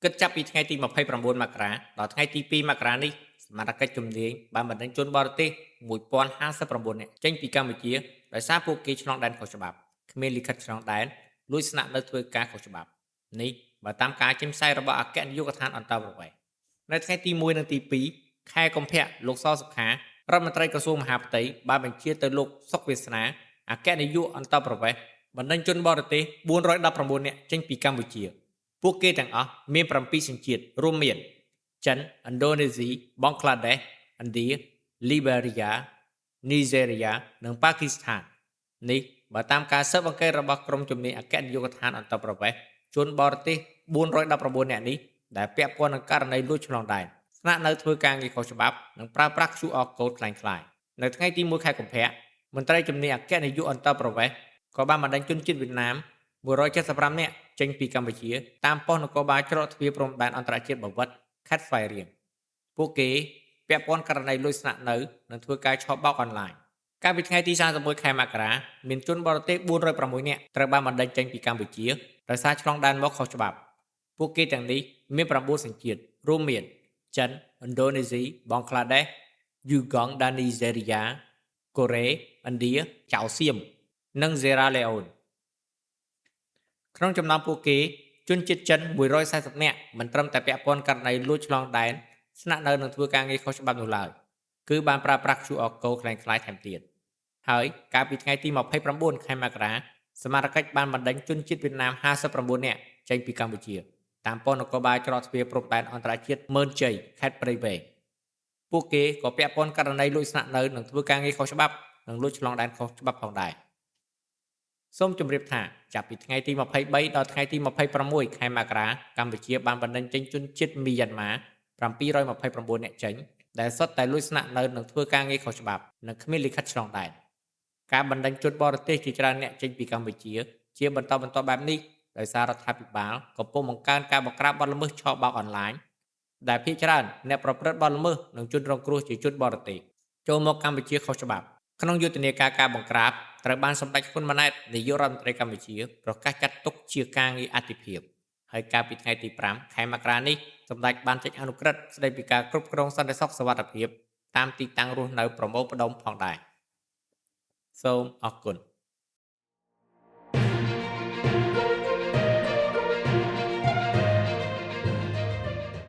គិតចាប់ពីថ្ងៃទី29មករាដល់ថ្ងៃទី2មករានេះសមត្ថកិច្ចជំនាញបានបណ្តេញជនបរទេស1059នាក់ចេញពីកម្ពុជាដោយសារពួកគេឆ្លងដែនខុសច្បាប់គ្មានលិខិតឆ្លងដែនលួចស្នាក់នៅធ្វើការខុសច្បាប់នេះបើតាមការចេញផ្សាយរបស់អគ្គនាយកដ្ឋានអន្តោប្រវេសន៍នៅថ្ងៃទី1និងទី2ខែកុម្ភៈលោកសសុខារដ្ឋមន្ត្រីក្រសួងមហាផ្ទៃបានបញ្ជាទៅលោកសុកវាសនាអគ្គនាយកអន្តោប្រវេសន៍បណ្តេញជនបរទេស419នាក់ចេញពីកម្ពុជា ពួកគេទាំងអស់មាន7សញ្ជាតិរួមមានចិនឥណ្ឌូនេស៊ីបង់ក្លាដេសឥណ្ឌាលីបេរីយ៉ានីហ្សេរីយ៉ានិងប៉ាគីស្ថាននេះបើតាមការស៊ើបអង្កេតរបស់ក្រុមជំនាញអគ្គនាយកដ្ឋានអន្តោប្រវេសន៍ជនបរទេស419នាក់នេះដែលពាក់ព័ន្ធនឹងករណីលួចឆ្លងដែនស្នាក់នៅធ្វើការងារខុសច្បាប់និងប្រើប្រាស់ QR code ក្លែងក្លាយនៅថ្ងៃទី1ខែកុម្ភៈមន្ត្រីជំនាញអគ្គនាយកអន្តោប្រវេសន៍ក៏បានបណ្តេញជនជាតិវៀតណាម175នាក់ចេញពីកម្ពុជាតាមប៉ុស្តិ៍នគរបាលច្រកទ្វារព្រំដែនអន្តរជាតិបាវិតខេត្តស្វាយរៀងពួកគេពាក់ព័ន្ធករណីលួចស្នាក់នៅនិងធ្វើការឆបោកអនឡាញកាលពីថ្ងៃទី31ខែមករាមានជនបរទេស406នាក់ត្រូវបានបណ្តេញចេញពីកម្ពុជាដោយសារឆ្លងដែនមកខុសច្បាប់ពួកគេទាំងនេះមាន9សញ្ជាតិរួមមានចិនឥណ្ឌូនេស៊ីបង់ក្លាដេសយូហ្គង់ដានីហ្សេរីយ៉ាកូរ៉េឥណ្ឌាចៅសៀមនិងសេរ៉ាឡេអូនក្នុងចំណោមពួកគេជនជាតិចិន140នាក់មិនត្រឹមតែពាក់ព័ន្ធករណីលួចឆ្លងដែនស្នាក់នៅនិងធ្វើការងារខុសច្បាប់នោះឡើយគឺបានប្រើប្រាស់ QR code ក្លែងក្លាយថែមទៀតហើយកាលពីថ្ងៃទី29ខែមករាសមត្ថកិច្ចបានបណ្តេញជនជាតិវៀតណាម59នាក់ចេញពីកម្ពុជាតាមប៉ុស្តិ៍នគរបាលច្រកទ្វារព្រំដែនអន្តរជាតិមឺនជ័យខេត្តព្រៃវែងពួកគេក៏ពាក់ព័ន្ធករណីលួចស្នាក់នៅនិងធ្វើការងារខុសច្បាប់និងលួចឆ្លងដែនខុសច្បាប់ផងដែរសូមជម្រាបថាចាប់ពីថ្ងៃទី23ដល់ថ្ងៃទី26ខែមករាកម្ពុជាបានបណ្តេញចេញជនជាតិមីយ៉ាន់ម៉ា729នាក់ចេញដែលសុទ្ធតែលួចស្នាក់នៅនិងធ្វើការងារខុសច្បាប់និងគ្មានលិខិតឆ្លងដែនការបណ្តេញជនបរទេសជាច្រើនអ្នកចេញពីកម្ពុជាជាបន្តបន្ទាប់បែបនេះដោយសាររដ្ឋាភិបាលកំពុងបង្កើនការបង្ក្រាបបទល្មើសឆបោកអនឡាញដែលភាគច្រើនអ្នកប្រព្រឹត្តបទល្មើសនិងជនរងគ្រោះជាជនបរទេសចូលមកកម្ពុជាខុសច្បាប់ក្នុងយុទ្ធនាការការបង្ក្រាបត្រូវបានសម្ដេចហ៊ុនម៉ាណែតនាយករដ្ឋមន្ត្រីកម្ពុជាប្រកាសចាត់ទុកជាការងារអាទិភាពហើយកាលពីថ្ងៃទី5ខែមករានេះសម្ដេចបានចេញអនុក្រឹត្យស្តីពីការគ្រប់គ្រងសន្តិសុខសុវត្ថិភាពតាមទីតាំងរស់នៅប្រមូលផ្ដុំផងដែរសូមអរគុណ។